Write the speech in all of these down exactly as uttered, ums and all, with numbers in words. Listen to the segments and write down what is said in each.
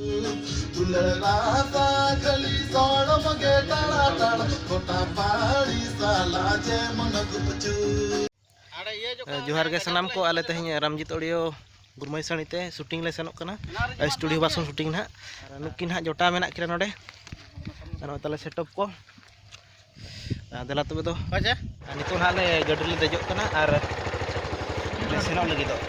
ᱫᱩᱞᱟᱹᱲ ᱨᱟᱥᱟ ᱠᱷᱟᱹᱞᱤ ᱥᱚᱲᱚᱢ ᱜᱮ ᱛᱟᱲᱟ ᱛᱟᱲᱟ, ᱜᱚᱴᱟ ᱯᱟᱲᱤ ᱥᱟᱞᱟ ᱡᱮᱢᱚᱱ ᱜᱩᱯᱪᱩ᱾ ᱡᱚᱦᱟᱨ ᱜᱮ ᱥᱟᱱᱟᱢ ᱠᱚ᱾ ᱟᱞᱮ ᱛᱮᱦᱮᱧ ᱨᱟᱢᱡᱤᱛ ᱚᱰᱤᱭᱳ ᱜᱩᱨᱢᱟᱹᱭ ᱥᱟᱹᱲᱤ ᱛᱮ ᱥᱩᱴᱤᱝ ᱞᱮ ᱥᱮᱱᱚᱜ ᱠᱟᱱᱟ᱾ ᱥᱴᱩᱰᱤᱭᱳ ᱵᱟᱥᱚᱱ ᱥᱩᱴᱤᱝ ᱱᱟᱦᱟᱜ᱾ ᱟᱨ ᱱᱩᱠᱤᱱ ᱱᱟᱦᱟᱜ ᱡᱚᱴᱟᱣ ᱢᱮᱱᱟᱜ ᱠᱤᱱᱟ ᱱᱚᱰᱮ᱾ ᱟᱨ ᱱᱚᱜᱼᱚᱭ ᱛᱟᱞᱮ ᱥᱮᱴᱟᱯ ᱠᱚ᱾ ᱟᱨ ᱫᱮᱞᱟ ᱛᱚᱵᱮ ᱫᱚ᱾ ᱟᱪᱪᱷᱟ᱾ ᱟᱨ ᱱᱤᱛᱚᱜ ᱱᱟᱦᱟᱜ ᱞᱮ ᱜᱟᱹᱰᱤ ᱨᱮᱞᱮ ᱫᱮᱡᱚᱜ ᱠᱟᱱᱟ ᱟᱨ ᱞᱮ ᱥᱮᱱᱚᱜ ᱞᱟᱹᱜᱤᱫᱚᱜ᱾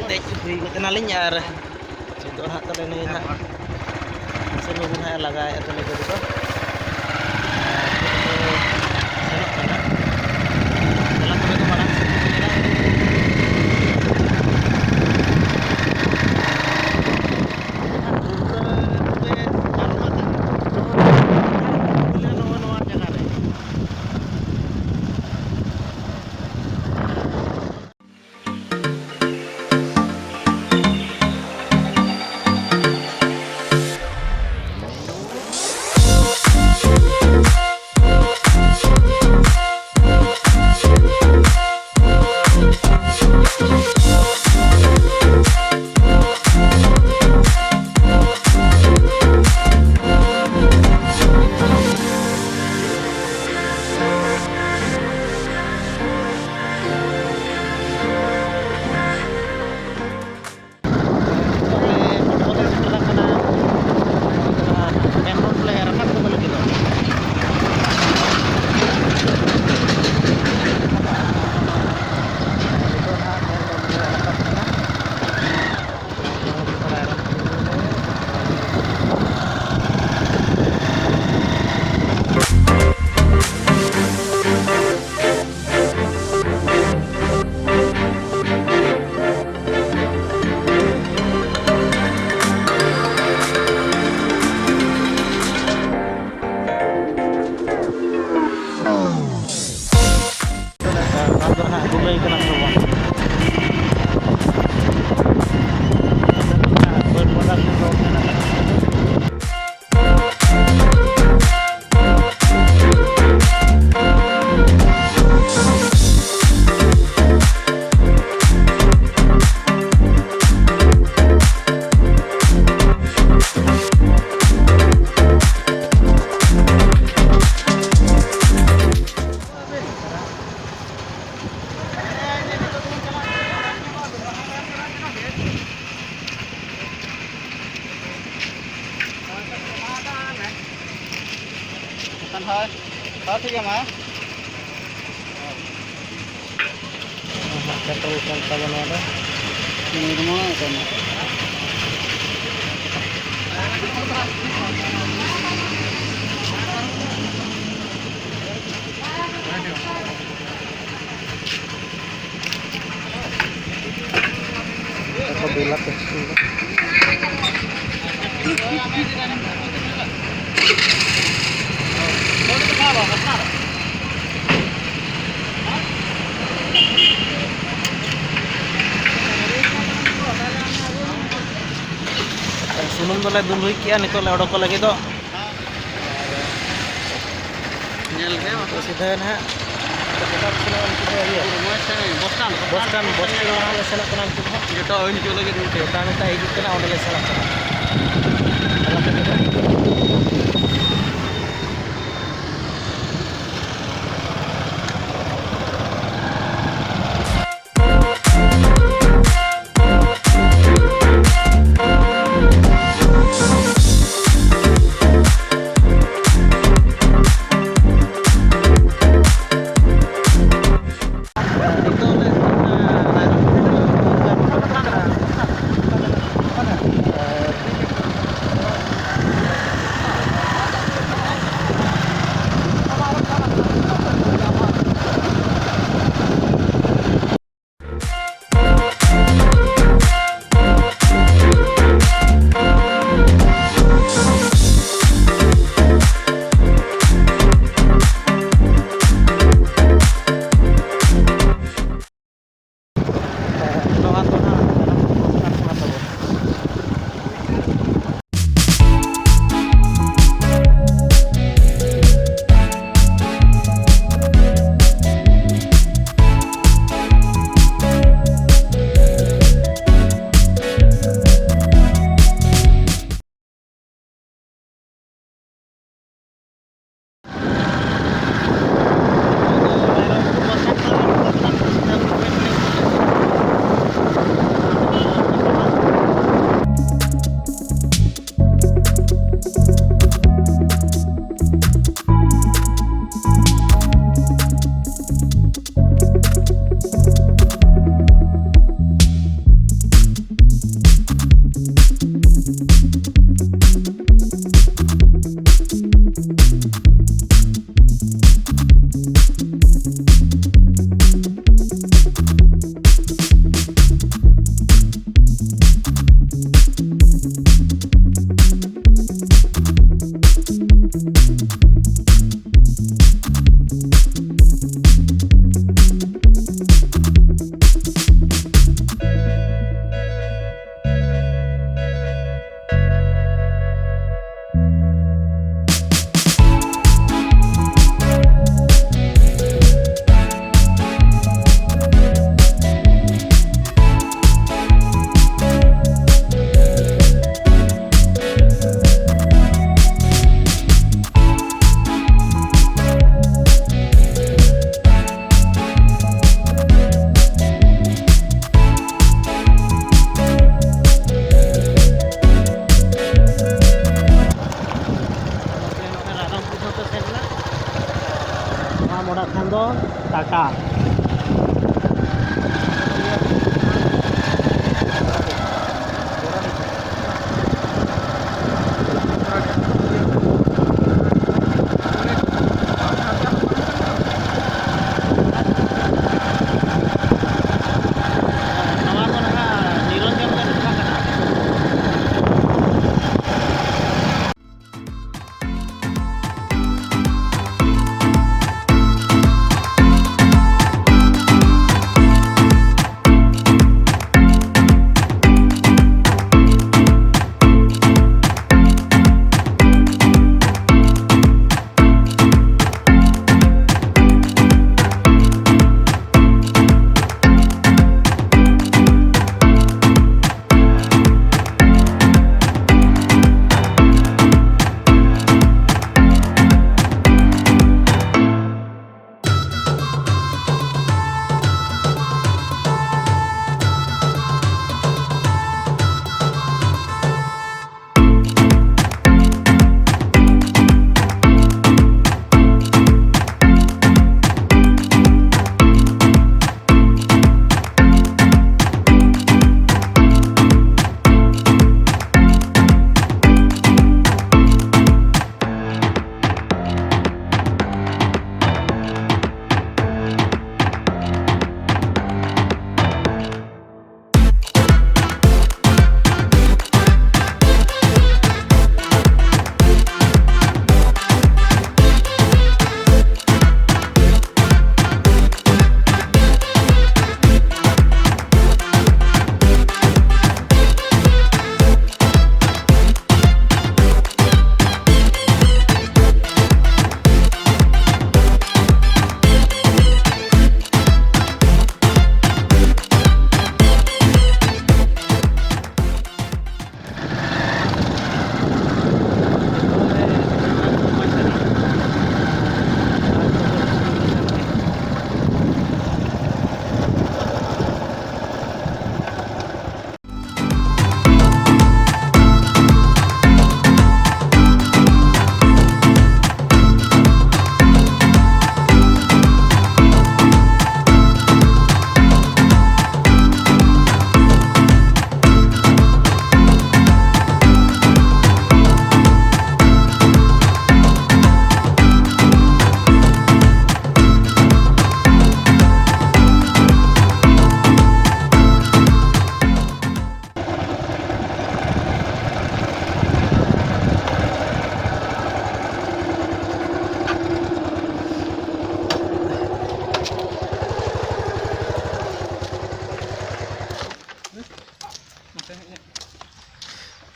ᱫᱮᱡ ᱦᱩᱭ ᱜᱚᱫ ᱮᱱᱟᱞᱤᱧ ᱟᱨ ᱱᱤᱛᱚᱜ ᱦᱟᱸᱜ ᱛᱟᱞᱮ ᱱᱩᱭ ᱦᱟᱸᱜ ᱥᱮ ᱵᱟᱹᱵᱩ ᱦᱟᱸᱜ ᱮ ᱞᱟᱜᱟᱭᱮᱫ ᱛᱟᱞᱮ ᱜᱟᱹᱰᱤ ᱫᱚ᱾ ᱟᱨ ᱱᱤᱛᱚᱜ ᱫᱚ ᱥᱮᱱᱚᱜ ᱠᱟᱱᱟ᱾ ᱫᱮᱞᱟ ᱛᱚᱵᱮ ᱫᱚ ᱢᱟᱲᱟᱝ ᱥᱮᱫ ᱵᱚᱱ ᱧᱮᱞᱟ᱾ ᱱᱚᱜᱼᱚ ᱱᱚᱣᱟ ᱡᱟᱭᱜᱟ ᱨᱮ᱾ ᱯᱮᱴᱨᱳᱞ ᱯᱟᱢᱯ ᱛᱟᱵᱚᱱ ᱱᱚᱣᱟ ᱫᱚ᱾ ᱱᱤᱨᱢᱚᱞ ᱠᱟᱱᱟ᱾ ᱠᱚ ᱵᱮᱞᱟ ᱛᱮ᱾ ᱥᱩᱱᱩᱢ ᱫᱚᱞᱮ ᱫᱩᱞ ᱦᱩᱭ ᱠᱮᱜᱼᱟ, ᱱᱤᱛᱚᱜ ᱞᱮ ᱚᱰᱚᱠᱚᱜ ᱞᱟᱹᱜᱤᱫᱚᱜ᱾ ᱧᱮᱞ ᱜᱮ ᱵᱟᱠᱚ ᱥᱤᱫᱷᱟᱹ ᱱᱟᱦᱟᱜ ᱥᱮᱴᱟᱯ ᱥᱮᱱᱚᱜ ᱩᱱᱠᱩ ᱫᱚ ᱤᱭᱟᱹ ᱵᱚᱥ ᱥᱴᱮᱱᱰ, ᱵᱚᱥ ᱥᱴᱮᱱᱰ ᱨᱮ ᱱᱟᱦᱟᱜ ᱞᱮ ᱥᱮᱱᱚᱜ ᱠᱟᱱᱟ᱾ ᱱᱤᱛᱚᱜ ᱫᱚ ᱦᱟᱸᱜ ᱡᱚᱴᱟᱣ ᱦᱤᱡᱩᱜ ᱞᱟᱹᱜᱤᱫ ᱢᱤᱫᱴᱮᱡ ᱡᱚᱴᱟᱣ ᱢᱤᱫᱴᱟᱝ ᱦᱤᱡᱩᱜ ᱠᱟᱱᱟ, ᱚᱸᱰᱮ ᱞᱮ ᱥᱮᱱᱚᱜ ᱠᱟᱱᱟ᱾ ᱪᱟᱞᱟᱜ ᱠᱟᱱᱟ᱾ ᱟᱢ ᱚᱲᱟᱜ ᱠᱷᱟᱱ ᱫᱚ ᱴᱟᱴᱟ᱾ ᱱᱚᱣᱟ ᱫᱚ ᱱᱟᱦᱟᱜ ᱱᱤᱨᱚᱧᱡᱚᱱ ᱜᱮ ᱱᱚᱝᱠᱟ ᱠᱟᱱᱟ᱾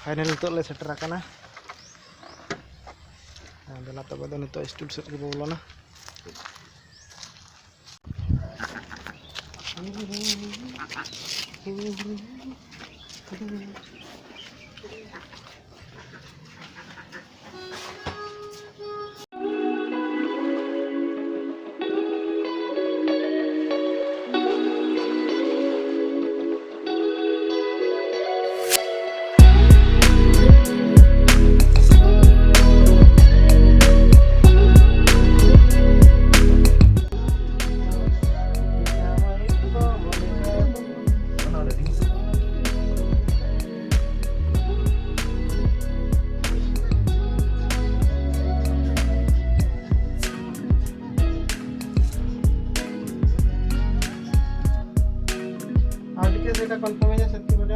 ᱯᱷᱟᱭᱱᱟᱞ ᱱᱤᱛᱚᱜ ᱞᱮ ᱥᱮᱴᱮᱨ ᱟᱠᱟᱱᱟ᱾ ᱫᱮᱞᱟ ᱛᱚᱵᱮ ᱫᱚ ᱱᱤᱛᱚᱜ ᱥᱴᱩᱞ ᱥᱮᱫ ᱜᱮᱵᱚ ᱵᱚᱞᱚᱱᱟ᱾ আর ডিকে যেটা কনফার্ম হয়ে যায়, সত্যি বলে।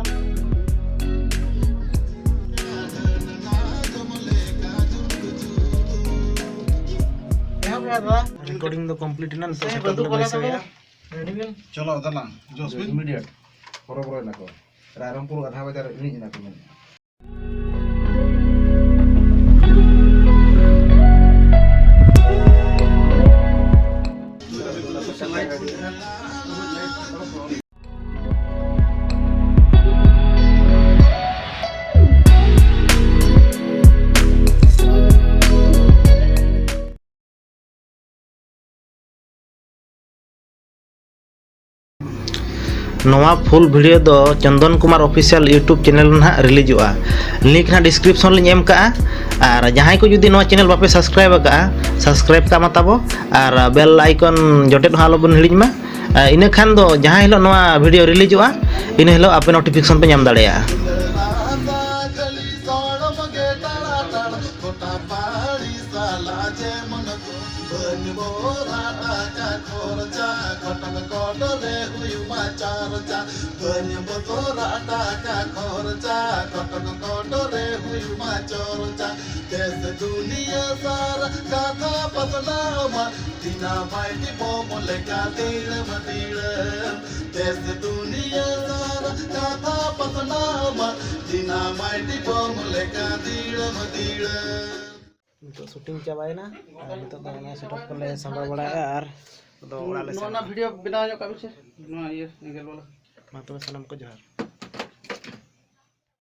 ᱮᱦᱚᱵ ᱨᱮ ᱫᱟᱫᱟ᱾ ᱨᱮᱠᱚᱨᱰᱤᱝ ᱫᱚ ᱠᱚᱢᱯᱞᱤᱴ ᱮᱱᱟ, ᱱᱤᱛᱚᱜ ᱥᱮ ᱥᱮᱴᱟᱯ ᱵᱟᱹᱫᱩ ᱞᱮ ᱵᱚᱞᱮ ᱵᱟᱹᱭᱥᱟᱹᱣᱮᱜᱼᱟ᱾ ᱛᱟᱵᱚᱱ᱾ ᱨᱮᱰᱤ ᱵᱮᱱ᱾ ᱪᱚᱞᱚ ᱫᱟᱞᱟᱝ, ᱡᱚᱥ ᱵᱤᱱ᱾ ᱤᱢᱤᱰᱤᱭᱮᱴ᱾ ᱦᱚᱨᱚᱵᱚᱨᱚ ᱮᱱᱟ ᱠᱚ᱾ ᱨᱟᱭᱨᱚᱝᱯᱩᱨ ᱟᱫᱷᱟ ᱵᱟᱡᱟᱨ ᱮᱱᱮᱡ ᱮᱱᱟ ᱠᱚ ᱢᱮᱱᱮᱫᱼᱟ᱾ ᱱᱚᱣᱟ ᱯᱷᱩᱞ ᱵᱷᱤᱰᱤᱭᱳ ᱫᱚ ᱪᱚᱱᱫᱚᱱ ᱠᱩᱢᱟᱨ ᱚᱯᱷᱤᱥᱤᱭᱟᱞ YouTube ᱪᱮᱱᱮᱞ ᱨᱮ ᱱᱟᱦᱟᱜ ᱨᱤᱞᱤᱡᱚᱜᱼᱟ᱾ ᱞᱤᱝᱠ ᱱᱟᱦᱟᱜ ᱰᱤᱥᱠᱨᱤᱯᱥᱚᱱ ᱞᱤᱧ ᱮᱢ ᱠᱟᱜᱼᱟ᱾ ᱟᱨ ᱡᱟᱦᱟᱸᱭ ᱠᱚ ᱡᱩᱫᱤ ᱱᱚᱣᱟ ᱪᱮᱱᱮᱞ ᱵᱟᱯᱮ ᱥᱟᱵᱥᱠᱨᱟᱭᱤᱵ ᱟᱠᱟᱜᱼᱟ, ᱥᱟᱵᱥᱠᱨᱟᱭᱤᱵ ᱠᱟᱜ ᱢᱟ ᱛᱟᱵᱚ, ᱟᱨ ᱵᱮᱞ ᱟᱭᱠᱚᱱ ᱡᱚᱴᱮᱫ ᱦᱚᱸ ᱟᱞᱚᱵᱚᱱ ᱦᱤᱲᱤᱧ ᱢᱟ᱾ ᱟᱨ ᱤᱱᱟᱹ ᱠᱷᱟᱱ ᱫᱚ ᱡᱟᱦᱟᱸ ᱦᱤᱞᱳᱜ ᱱᱚᱣᱟ ᱵᱷᱤᱰᱤᱭᱳ ᱨᱤᱞᱤᱡᱚᱜᱼᱟ, ᱤᱱᱟᱹ ᱦᱤᱞᱳᱜ ᱟᱯᱮ ᱱᱳᱴᱤᱯᱷᱤᱠᱮᱥᱚᱱ ᱯᱮ ᱧᱟᱢ ᱫᱟᱲᱮᱭᱟᱜᱼᱟ᱾ ᱵᱟᱹᱧ ᱵᱚᱨᱟ ᱴᱟᱠᱟ ᱠᱷᱚᱨᱪᱟ, ᱠᱚᱴᱚᱠ ᱠᱚᱴᱚ ᱨᱮ ᱦᱩᱭᱩᱜ ᱢᱟ ᱪᱚᱨᱪᱟ᱾ ᱵᱟᱹᱧ ᱵᱚᱛᱚᱨᱟ ᱴᱟᱠᱟ ᱠᱷᱚᱨᱪᱟ, ᱠᱚᱴᱚᱠ ᱠᱚᱴᱚ ᱨᱮ ᱦᱩᱭᱩᱜ ᱢᱟ ᱪᱚᱨᱪᱟ᱾ ᱫᱮᱥ ᱫᱩᱱᱤᱭᱟᱹ ᱥᱟᱨᱟ ᱠᱟᱛᱷᱟ ᱯᱟᱥᱱᱟᱣ ᱢᱟ, ᱫᱤᱱᱟ ᱵᱟᱭ ᱴᱤᱯᱚᱢ ᱞᱮᱠᱟ ᱫᱤᱲᱟᱹᱢ ᱫᱤᱲᱟᱹᱢ᱾ ᱫᱮᱥ ᱫᱩᱱᱤᱭᱟᱹ ᱥᱟᱨᱟ ᱠᱟᱛᱷᱟ ᱯᱟᱥᱱᱟᱣ ᱢᱟ, ᱫᱤᱱᱟ ᱱᱤᱛᱚᱜ ᱥᱩᱴᱤᱝ ᱪᱟᱵᱟᱭᱮᱱᱟ ᱟᱨ ᱱᱤᱛᱚᱜ ᱫᱚ ᱚᱱᱟ ᱥᱮᱴᱟᱯ ᱠᱚᱞᱮ ᱥᱟᱢᱵᱟᱣ ᱵᱟᱲᱟᱭᱮᱫᱼᱟ ᱟᱨ ᱫᱚ ᱚᱲᱟᱜ ᱞᱮ ᱱᱚᱣᱟ ᱥᱮᱱᱚᱜᱼᱟ᱾ ᱨᱮᱱᱟᱜ ᱵᱷᱤᱰᱤᱭᱳ ᱵᱮᱱᱟᱣ ᱧᱚᱜ ᱠᱟᱜ ᱵᱤᱱ ᱥᱮ, ᱱᱚᱣᱟ ᱤᱭᱟᱹ ᱮᱸᱜᱮᱞ ᱵᱟᱞᱟ᱾ ᱢᱟ ᱛᱚᱵᱮ ᱥᱟᱱᱟᱢ ᱠᱚ ᱡᱚᱦᱟᱨ᱾